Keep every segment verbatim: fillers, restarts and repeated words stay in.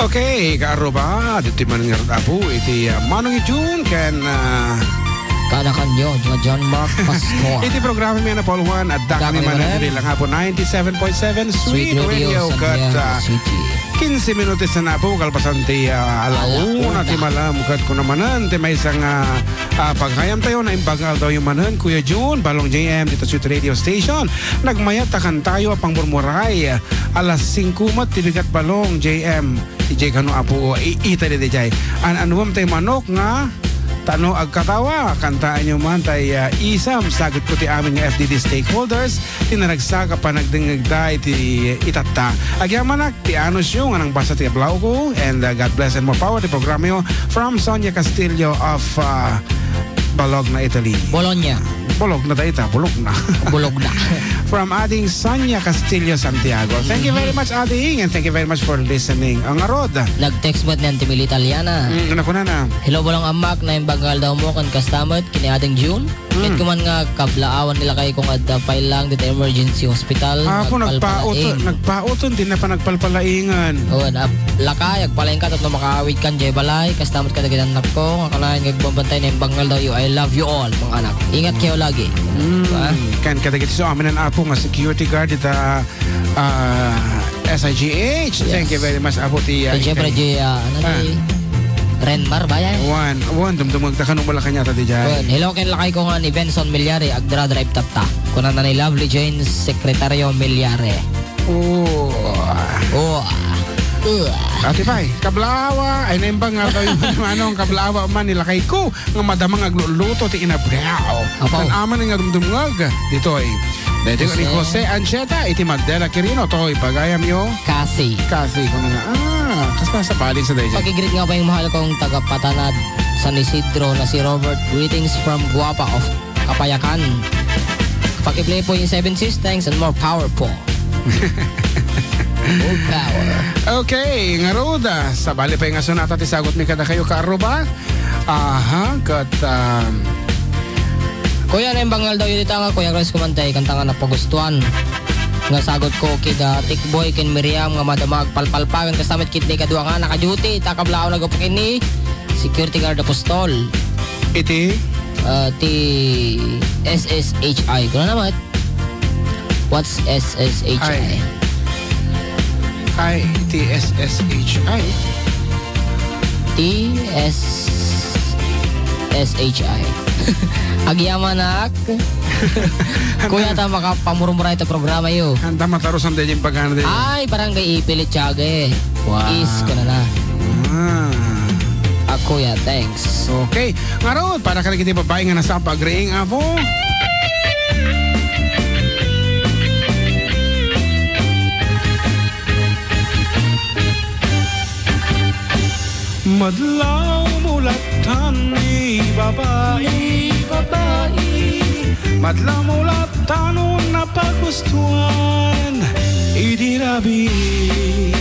Okay, kaarruba, ditoy man nga Apo, iti, ah, Manong June ken, ah, Kanakanyo, nga John Mark Pastor. Iti programa mi a Paul Juan, adda kami manen ditoy lang Apo, ninety-seven point seven Sweet Radio, ket, Santiago ah, City. Quince minutos na Apo, kalpasan ti, ah, ala una ti malam, ket kuna manen ti maysa nga, ah, pagayam tayo, naimbag nga aldaw yo manen, Kuya June, Balong J M, ditoy Sweet Radio Station. Nagmayat ta kantayo a pangmurmuray, alas singko met ti bigat Balong J M. Ijay kano, Apo, i-, ita daydiay. An-anuem tay manok nga tano agkatawa, kantaanyo man tay, ah, isam, sagut ko ti amin nga F D D stakeholders, ti naragsak a panagdengngegda iti itatta. Agyamanak ti anusyo nga nangbasa ti ablaw ko, and, ah, God bless and more power ti programayo from Sonia Castillo of, ah, Bologna, Italy. Bologna. Bologna dayta, Bologna. Bologna. From ading Sonia Castillo Santiago. Thank you very much, ading, and thank you very much for listening. Ang arod. Nag-text met ni Auntie Mili Italiana. Mm, ano ko na na? Hello, Balong Amak, naimbag nga aldawmo ken kasta met ken ni Ading June. Mm. Ket kuman nga kablaawan ni lakayko nga adda pay lang dita emergency hospital, Apo, nagpauton, nagpauton, di na pa nagpalpalaingan. Oo, na, lakay, agpalaingka tapno makaawidkan jay balay, kasta met kadagiti annakko, nga kanayon nga agbabantay, naimbag nga aldawyo. I love you all, mga anak. Ingat kayo lagi. Mm. Diba? Ken kadagiti su amin, Apo, nga security guard ita, ah, S I G H. Yes. Thank you very much, Apo, ti, ah, ken siyempre, ikay-, di, ah, ano, ah, di Renmar ba yan? Wan, wan, dumdumag ta kano Malacañang ta di dyan. Wan, hello, ken lakayko nga ni Benson Milyari, agdra-drive tatta. Kunana ni Lovely Jane, Secretario Milyari. Oh. Oh. Uh. Ati pay, kablaawa, ay naimbag nga tayo, manong kablaawa man, ni lakayko, nga madama nga agluluto ti inabraw. Apo. Kan aman nga dumdumngeg ditoy. Daytoy ni Jose. Jose Ancheta, iti Magdala Quirino, toy, pagayamyo. Kasi. Kasi, kuna nga, ah, kas nasa paling sa daytoy. Pag-greet nga pa yung mahal kong taga Patanad, San Isidro, na si Robert. Greetings from Guapa of Kapayakan. Paki-play po yung Seven Sisters and more power po. More power. Okay, ngarud, ah, sabali pay nga sonata ti sagut mi kadakayo, kaarruba. Aha, ket, um, Kuya, naimbag nga aldawyo dita nga, Kuya Chris, kumantay, kanta nga napagustuan. Nga sagut ko, kida Tikboy, ken Miriam, nga madama agpalpalpagan, kasta met ketdi kadua nga naka-duty, ta kablaaw nagupok ini, security guard apostol. Iti? Ah, ti S S H I. Kuna naman? What's S S H I? Ay. Ay, ti S S H I. T S S H I. Agyamanak. Kuya, ta makapamurmuray ta programa yo. Anta matarusan daydiay pagana daydiay. Ay, Barangay Ipil, Tiague. Wow. Is ka na na. Ah. Ah, Kuya, thanks. Okay. Ngarud, para kadagiti babai nga nasapa agriing, Apo. Madlaw mo lattan ni babai, babai. Madlaw mo lattan no napagustuan. Idi rabii,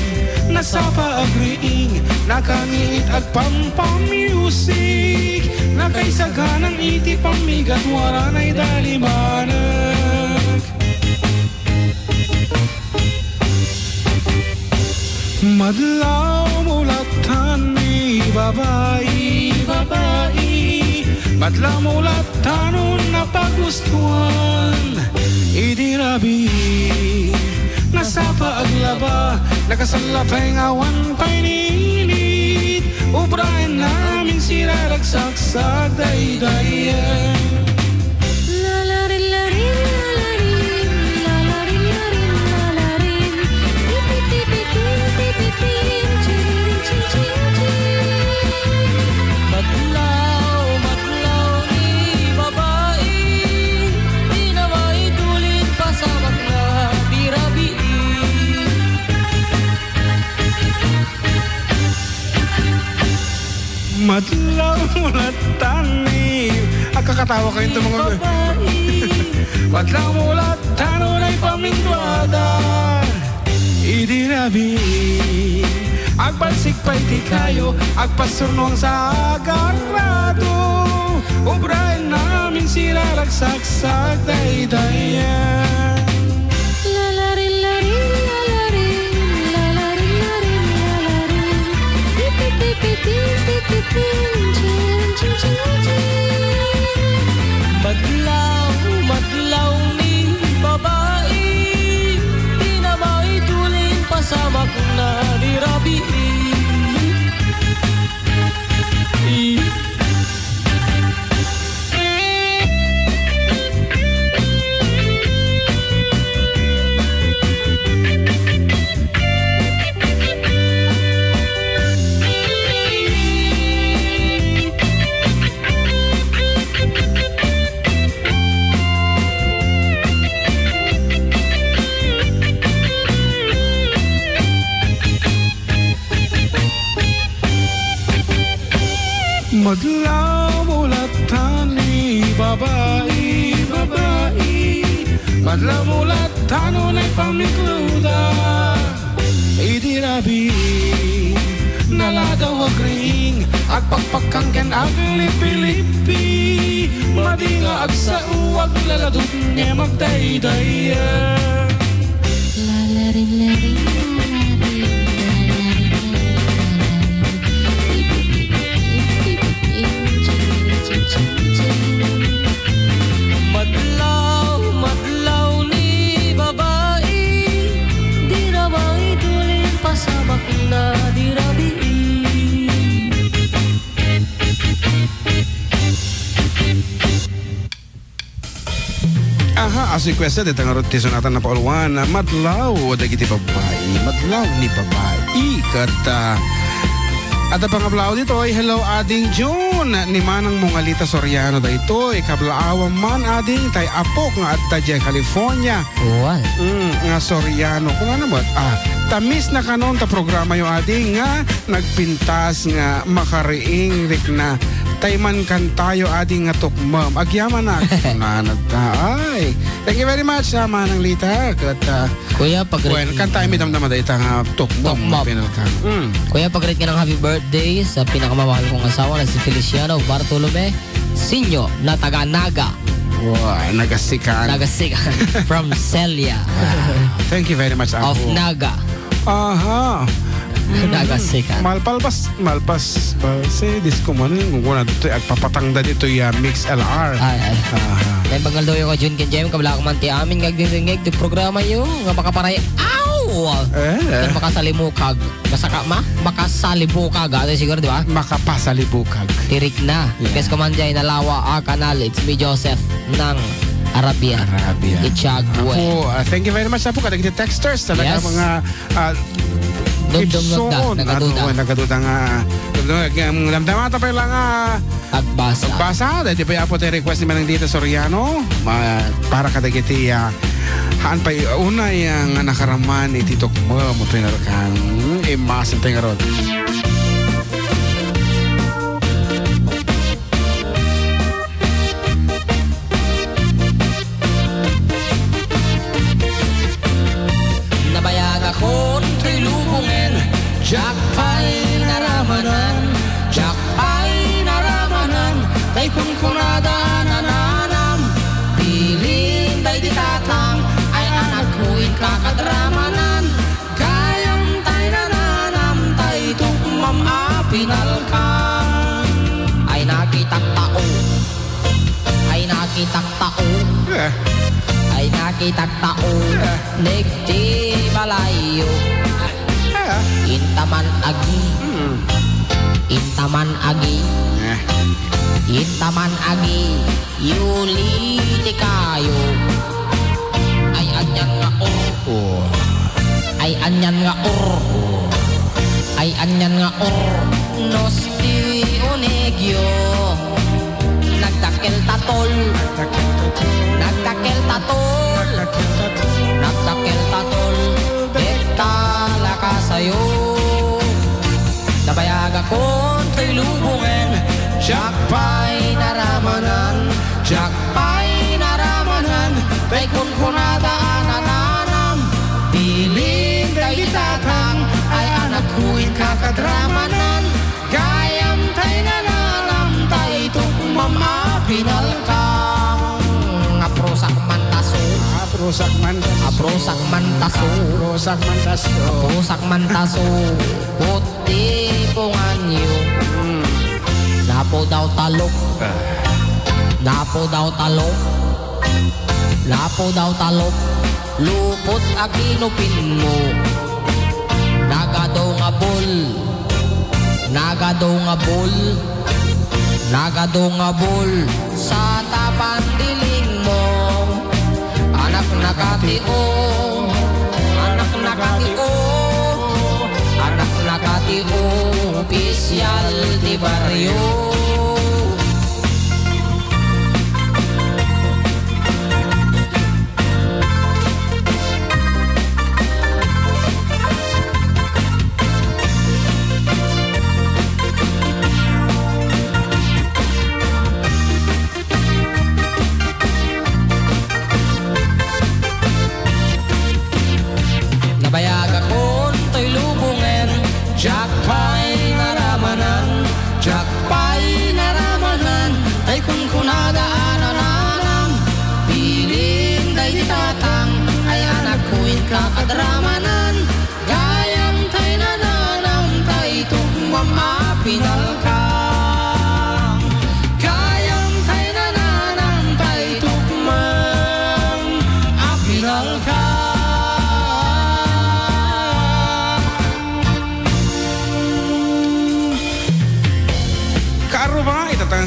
nasapa agriing, nakangiit agpampamusik, nakaisaganan iti pammigat waranay dalimanek. Madlaw mo lattan ni babai, babai. Madlaw mo lattan no napagustuan. Idi rabii, nasapa aglaba, nakasallapay nga awan pay ni init. Ubraen namin siraragsak sagdaydayen. Madlaw, madlaw ni babai, di na maitulit pasamak na di rabii. Madlaw mo lattan ni, agkakatawa kayo ito, mga babai. Madlaw mo lattan no naipaminduada. Idi rabii, agbalsik pay ti kayo, agpasurnuang sa agarado. Ubraen namin siraragsak sagdaydayen. Lalarin, larin, lalarin, lalarin, larin, lalarin. Madlaw mo latta ni babai, babai. Madlaw mo latta no naipamikluda. Idi rabii, naladaw agring, agpakpakkan ken aglipilipi. Madi nga agsao, aglaladut ngem agdaydayaw. Madlaw, madlaw ni babai, di rabii tulin pasabakna, di rabii. Aha, as requested, ita ngarud ti sonata napauluan, Madlaw dagiti babbai, Madlaw ni babai. Ket, ah, adda pangablaw ditoy, hello, Ading Jun, ni Manang Mongalita Soriano daytoy, kablaawan man, Ading, tay apok nga adda diay California. Wow. Mm, nga Soriano. Kunana met, ah, ta-miss na kanon ta programayo, Ading, nga nagpintas nga makariing rikna. Tay mankantayo, Ading, nga tukmem. Agyamanak. Kunana ta. Ay. Thank you very much, ah, Manang Lita. Ket, ah, Kuya, pag-greet, bueno, kantaem, damdama dayta nga tukmem. Tukmem. Pinalka. Mm. Kuya, pag-greet nga ng happy birthday sa pinakamamahal kong asawa na si Feliciano Bartolome Sinyo na taga Naga. Wow, Nagasikan. Nagasikan. From Celia. Wow. Thank you very much, Of Apo. Naga. Aha. Nagasikan. Malpalpas, malpas, pa, si disco man, kung kuna dito, agpapatangda dito, ya, Mix L R. Ay, ay. Aha. May bangal daw yung Jun ken Jem, kabla ko man ti amin, ngag, ngag, ngag, ti programa yo, nga makaparay, aw! Eh. Ken makasalimukag. Masaka, ma? Makasalibukag, ate siguro, di ba? Makapasalibukag. Tirik na. Yeah. Kes ko man jay, nalawa, ah, kanal, it's me, Joseph, ng Arabia. Arabia. Ichagwe. Apo, ah, thank you very much, Apo, kadagiti texters, talaga, yes, mga Ah, dumdum nga da, nagaduda. Ano, nagaduda nga, dumdum nga, ang damdamata pa lang, ah, agbasa. Agbasa, dahil di ba, Apo, tayo request ni Manang Dita Soriano, ma-, para kadagiti, ah, haan pa unay, ah, nga nakaraman iti tukmo, mo pinarkan, imasin tayo nga rod. Nabayagakon toy lubongen, diak pay naramanan, diak pay naramanan, tay kunkunada a nananam, bilin daydi tatang, ay anakko, inka kadramanan. Gayam tay nananam, tay tukmam a pinalkan. Ay nakitak tao. Ay nakitak tao. Eh. Ay nakitak tao. Eh. Nagdi balayyo. Eh. Intaman agi. Hmm. Intaman agi. Eh. Intaman agi. Yuli ti kayo. Ay anian nga or. Oh. Ay anian nga or. Oh. Ay anian nga or. Nos ti unegyo. Nagdakkel tatol. Nagdakkel tatol. Nagdakkel tatol. Nagdakkel tatol. Betta la kasayo. Nabayagakon toy lubongen, diak pay naramanan, diak pay naramanan, tay kunkunada a nananam, bilin daydi tatang, ay anakko, inka kadramanan, gayam tay nananam, tay tukmam a pinalkam. Aprusak man taso. Aprusak man taso. Aprusak man taso. Aprusak man taso. Aprusak man taso. Put- Ti punganyo. Mm. Napo daw talok. Ah. Napo daw talok. Napo daw talok. Lupot a kinupin mo. Nagado nga bol. Nagado nga bol. Nagado nga bol. Sa tapan diling mo. Anak na kati o, anak na kati o, anak na kati o, opisyal ti baryo.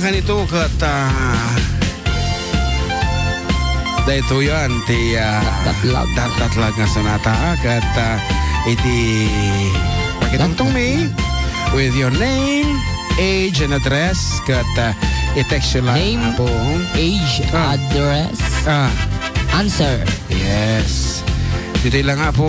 Kanito ket, ah, daytoyen ti, ah, Datdatlag. Datdatlag nga sonata, ket, ah, iti pakitungtong mi with your name, age, and address, ket, ah, i-text you lang, Name, Apo. Age, Ah. address, Ah. answer. Yes. Ditoy lang nga po,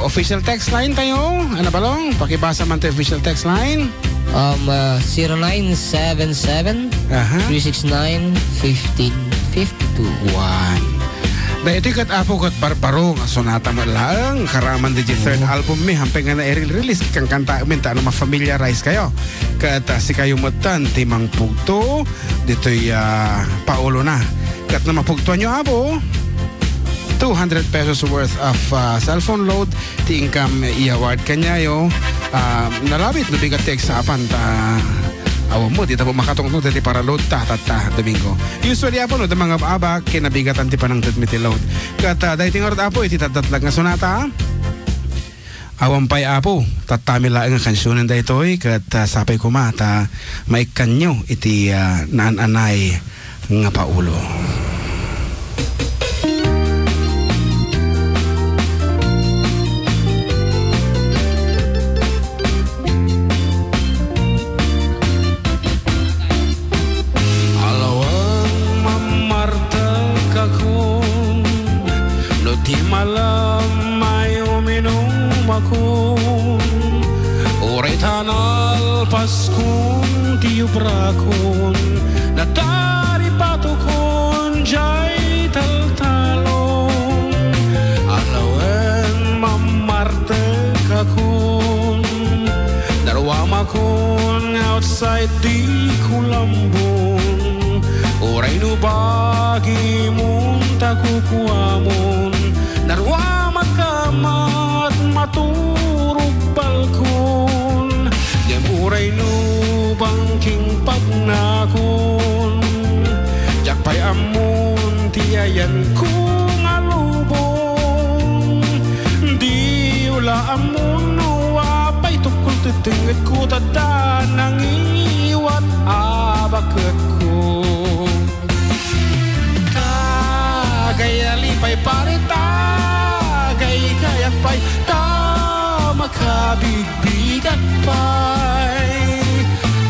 official text line tayo. Ano, Balong? Pakibasa man tayo official text line. Um, uh, zero nine seven seven, Aha. three six nine, fifteen fifty-two. One. Da iti ket, Apo, ket barbaro nga sonata met laeng. Karaman di third Oo. album mi, hampay nga nairil-release, ket kankanta amin, ta no ma-familiarize kayo. Ket, ah, sikayo metten ti mangpugto, ditoy, ah, paulona. Ket no mapugtuanyo, Apo, two hundred pesos worth of, ah, cellphone load ti inkam i-award kaniayo. Ah, nalabit no bigat ti agsapa ta awan mo, di ta po makatungtong ti paraload ta, tatta, Domingo. Usually, Apo, no, da mangab-abak, kinabigatan ti panangted mi ti load. Ket, ah, daytoy ngarud, Apo, iti datdatlag nga sonata. Awan pay, Apo, tattami laeng a kansionen daytoy, ket, ah, sapay koma ta maikkanyo iti, ah, naan-anay nga paulo. Alawen mammartekakon, no ti malam ay uminumakon, uray ta nalpaskon ti obrakon, nataripatokon jay taltalon. Alawen mammartekakon, naruamakon outside ti kulambon. Uray no bagimon ta kukuamon, naruamak a mat-, maturog balkon. Ngem uray no bangking pagnakon, diak pay ammon ti ayanko nga lubong. Diyo la ammon no apay tukol ti tengngetko, ta adda nangiwat a baketko. Tagay a lipay, pare, tagay kayak pay, ta makabigbigak pay.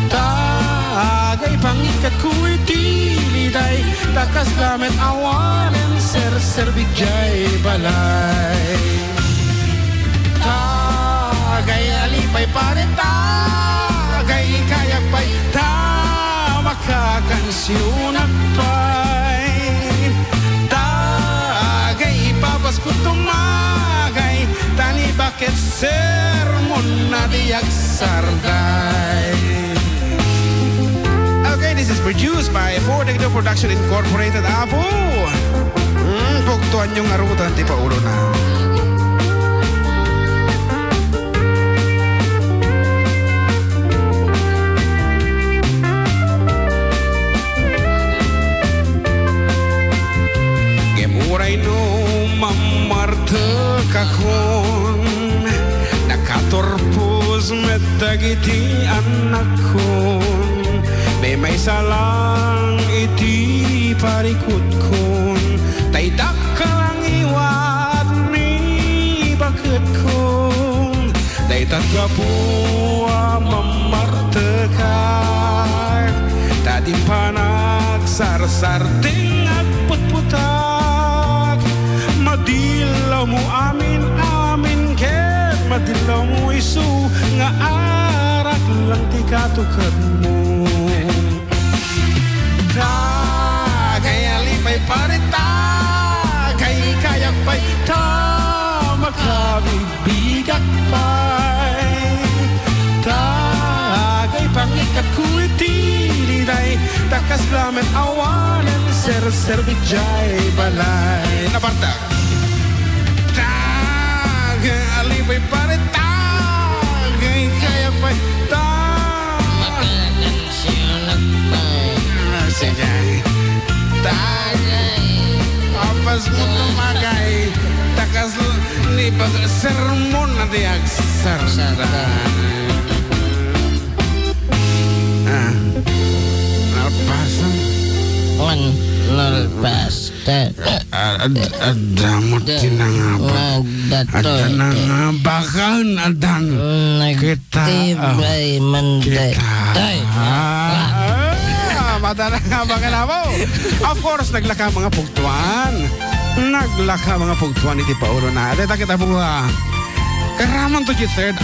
Tagay pangikatko iti liday, ta kasla met awanen serserbik jay balay. Tagay a lipay, pare, tagay kayak pay, ta makakansionak pay. Tagay ipapasko tumagay, ta ni baket sermon na di agsarday. Okay, this is produced by Four Degdo Production Incorporated, Apo. Hmm, pugtuanyo ngaruden ti paulona. Ngem uray no mammartekakon, nakaturpos met dagiti annakkon. Maymaysa lang iti parikutkon, ta idakka la ngiwat ni baketkon. Dayta gapu a mammartekak, ta di panagsarsaring agputputak. Madillawmo amin-amin ket madillawmo isu nga arak lang ti katukadmo. Tagay a lipay, pare, tagay kayak pay, ta makabigbigak pay. Tagay pangikatko iti liday, ta kasla met awanen serserbik jay balay. Napartak. Tagay a lipay, pare, tagay kayak pay, ta- Makakansionak pay. Ah, sige. Tagay. Apas mo tumagay. Ta kas ni pag sermon na di agsarda. Sarda. Ah. Napa Nalpas. Ad-, ad-, adda mo ti nangabak. Adda nangabakan, addan. Kita, ah, kita. Ah, mata nangabakan, apo. Of course, naglaka mga pugtuan. Naglaka mga pugtuan iti paulona. Dayta kita po, ah, karaman to ti third